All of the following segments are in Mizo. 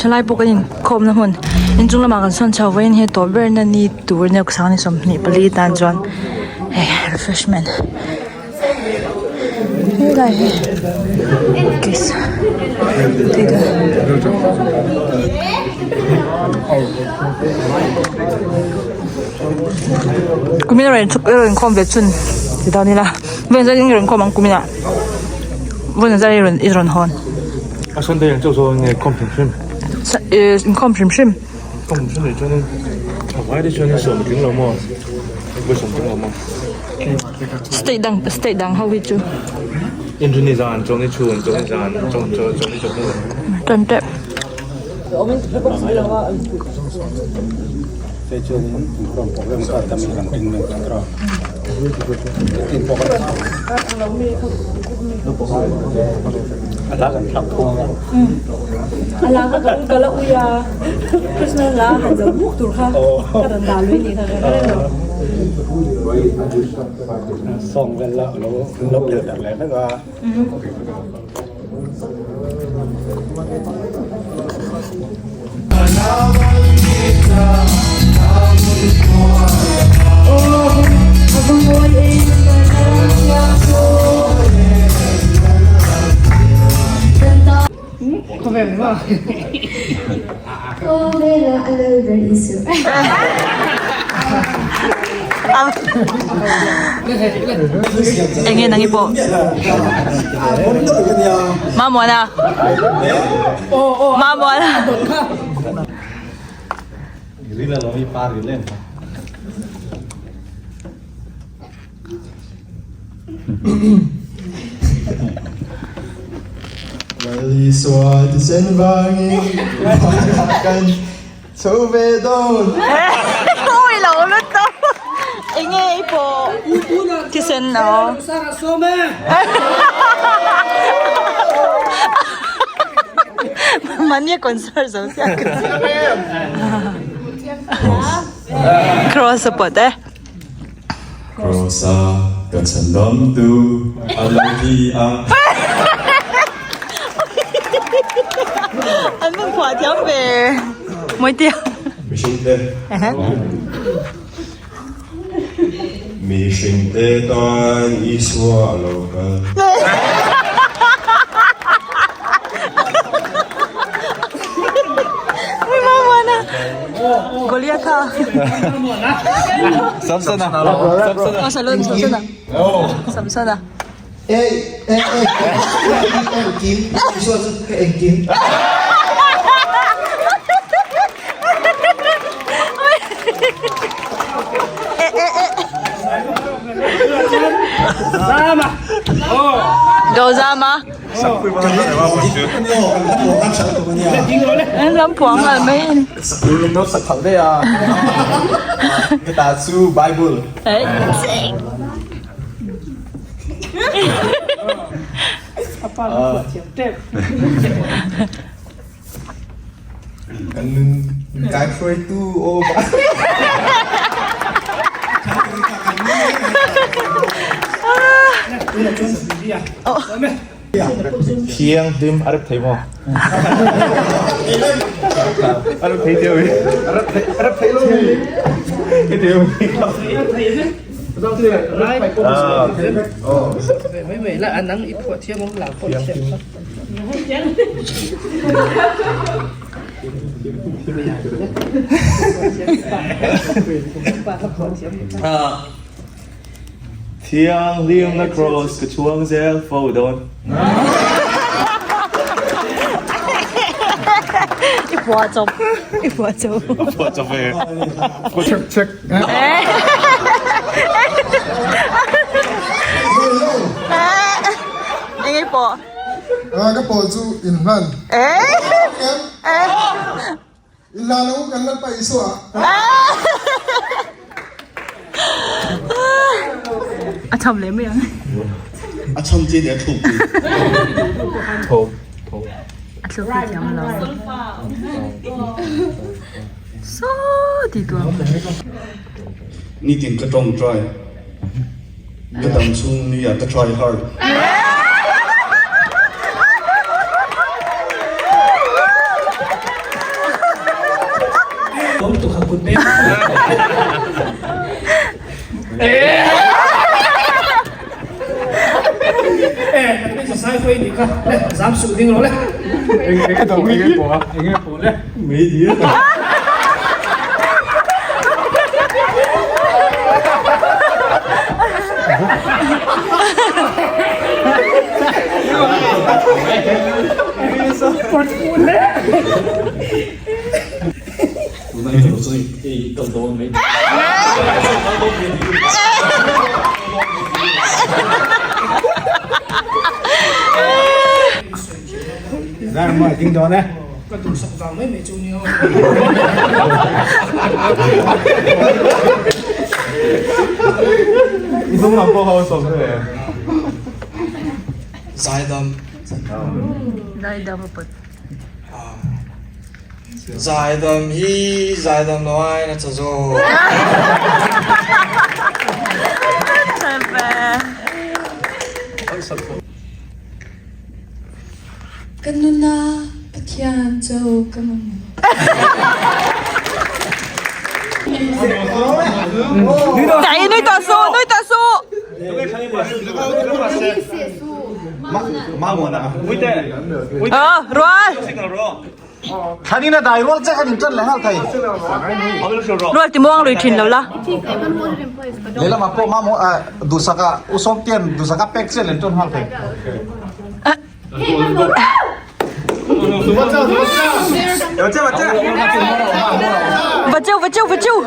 Helai pawh kan inkhawmna hmun inchung lamah kan sawn chho vawiin hi tawp ber na ni tur nia sang ni 24 tan chuan hei refreshment helai hi kumin a rawn inkhawm ve chhun ti dawn ila vawiin zan in rawn khawm ang kumin ah. Vawiin zan i rawn i rawn hawn. A Sunday ang chauh zawng nge khawm hrim hrim? Inkhawm hrim hrim. Inkhawm hrim hrim leh chuanin a vai te chuanin sawm a tling lo maw? Vawi sawm tling lo maw? State dang state dang ho hi chu. Inrini zan, chawlhni chhun, chawlhni zan, chawlhni chawlhni. Tan tep. Enge nang i pawh? Mamuana. Mamuana. Lalisua thisen vangin kan chho ve dawn. Ui lo lutuk. Enge i pawh thisen aw. Mahni a concert zo chiah. Cross a pawt e. Cross a ka chhandam tu a lo thi a. An rawn phuah thiam ve Mawitea. Mihring te. Mihring te tan Isua a lo kal. Goliatha. Samsona. Oh, salon, Samsona. Samsona. Ê, ê, ê, engkim, Isua chu ka engkim. Go Zama. Lam phuang ngal mai. Kan nun kai hruaitu aw Thianghlim a rep thei maw? A rep thei deuh i. A rep thei a rep thei lo mi. I deuh mi. Thianghlim na cross ka chhuang zel fo dawn. I phuah chawp. I phuah chawp. Phuah chawp e. Check check. Eng ei pawh? Ka pawh chu inhlan. Inhlan lo kan la paih suah. A cham leh mai ang. A cham chi leh a thluk pui. Thawm thawm. A thluk pui thiam lo. Saw ti tur. Nitin ka tawng try. Ka dam chhung ni ah ka try hard. kut beng. Eh, kan sai foi ni kha. Le, zam su ding lo le. Eng eng eng po eng po le. Mei di. Ka duhsak vang mai mai chu nia aw. Zaidam. Zaidam a pawt. Zaidam hi zaidam lo ai na cha zaw. Ka nuna Pathian cho ka mamawh. Chạy nui tỏ su, nui tỏ su. Ờ, rồi. Rual ti muang lui thin lo la. Lehlamah pawh mamawh ah duhsaka u Sawmtian duhsaka pek chiah len tawn nghal thei. Va cheu, va cheu, va cheu.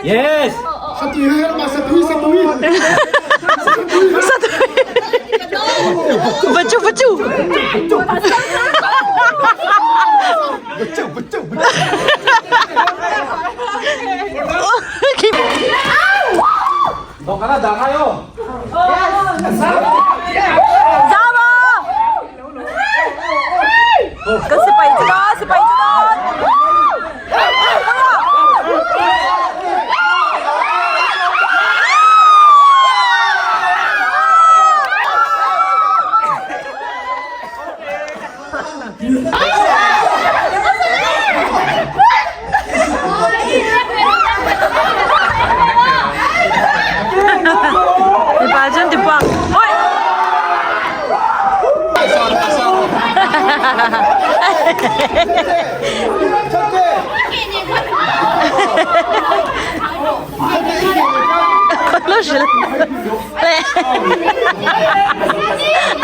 Yes. Satui. Va cheu, va cheu. Zama! Kan sipai chu dawn, sipai chu dawn. Mipa chuan ti puak. Oi!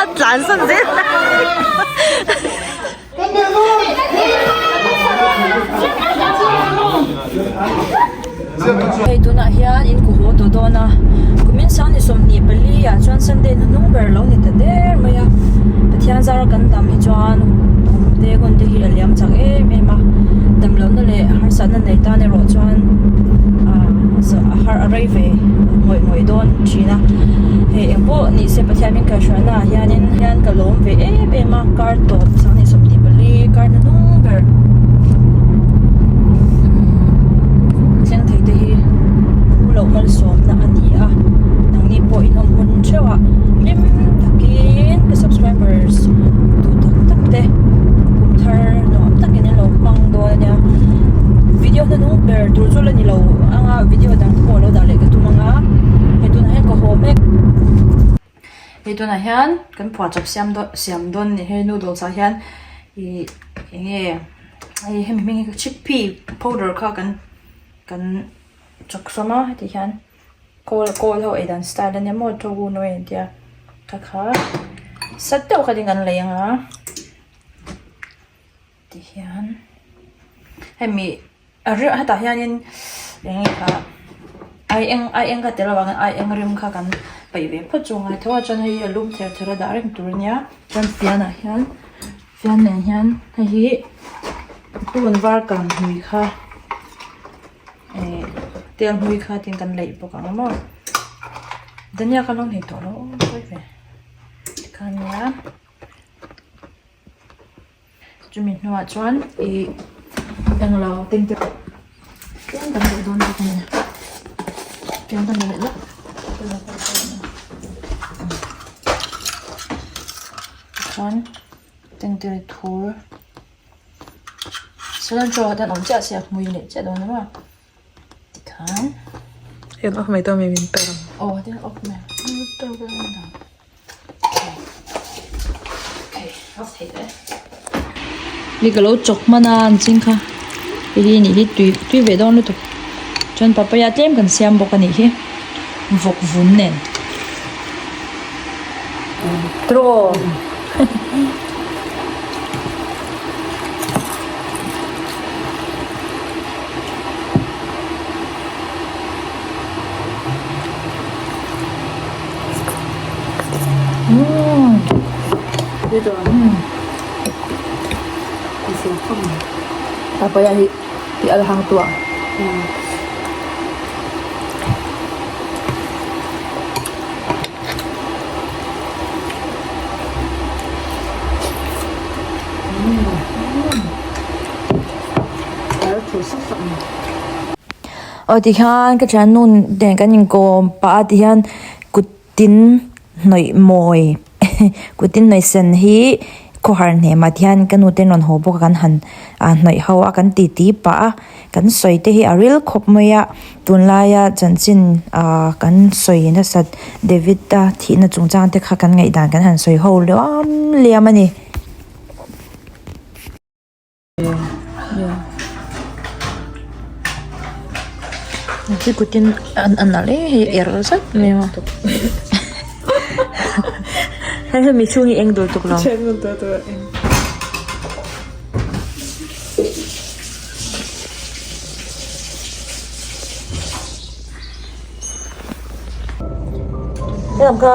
A tlan san zel. Hei tunah hian in ku haw tawh dawn a, kumin sang ni 24 ah chuan Sunday hnuhnung ber lo ni ta der mai a, Pathian zara kan dam hi chuan kum te hun te hi a liam chak em em a, dam lohna leh harsatna nei tan erawh chuan a har a rei ve ngawih ngawih dawn thin a, hei eng pawh ni se Pathian min kaihhruaina ah hianin hian ka lawm ve em em a kar tawp sang ni 24 kar hnuhnung ber thleng thei te hi pu loh malsawmna a ni a nangni pawh in awm hun theuh ah hlim takin ka subscribers duh tak tak te kum thar nuam takin an lo hmang dawn a nia video hnuhnung ber tur chu la ni lo anga video dang te pawh lo dah leh ka tum anga hei tunah hian ka haw mek. Hei tunah hian kan phuahchawp siam dawn siam dawn a ni hei noodles ah hian ih eng nge hei hemi hming hi chickpea powder kha kan kan chawk sawm a heti hian kawl kawl ho ei dan style ania maw togu noi an tia kha kha sat deuh khatin kan lei ang a tihian hemi a reuh hetah hianin eng nge kha ai eng ai eng kha tel avangin ai eng rim kha kan paih ve phawt chu a ngai tho a chuan hei hi a lum ther ther a dah reng tur ania chuan fian ah hian fian nen hian hei hi purun var kang hmui kha eh tel hmui kha tin kan leih bawk ang maw dhania kha lo nei tawh lo pawi ve tikhan nia. Chumi hnuah chuan ih englo tengte tlem kan duh dawn bawk a ni tlem kan duh leh lawk tichuan tengtere thur. Cilantro ah hian awm chiah se a hmui leh chiah dawn emaw tikhan Hian off mai dawn mi min per ang. Aw tin off mai ang. Okay off thei tawh e. Ni ka lo chawk hman a an ching kha hei hi nih hi tui tui ve dawn lutuk chuan papaya tlem kan siam bawk a nih hi vawk vun nen. Draw. Papaya hi ti al hang tua. Aw tikhian ka thiannu nen kan inkawm pah a tihian kut tin hnawih mawi kut tin hnawih sen hi khawhar hnem ah tihian ka nu te an rawn haw bawk a kan han ah hnawih ho a kan titi pah a. Kan sawi te hi a ril khawp mai a, tunlaia chanchin ah kan sawi nasat David-a thihna chungchang te kha kan ngaihdan kan han sawi ho liam liam a ni. Kutin an an alh e hei er zat mai a hei hemi chhung hi eng dur tuk lo. Helam kha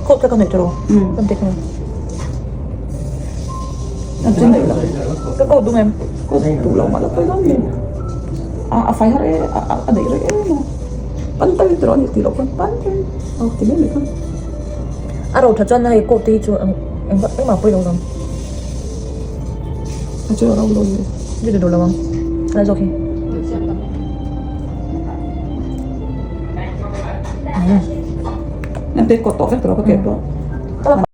coat kha ka hnawih tawh lo ka hnawih tawh lo ka coat duh em coat duh lo mah la pawi dawn em a a fai har e a daih rei em a pan takin tawh a ni tih loh pawn pan takin a ti mai mai kha a ro tha chuan hei coat te hi chu engmah pawi lo ang. A chu a ro lo ni. Ni duh lo ang. Lai zawk hi. Em te kawt tawh vek tawh ka kep tawh.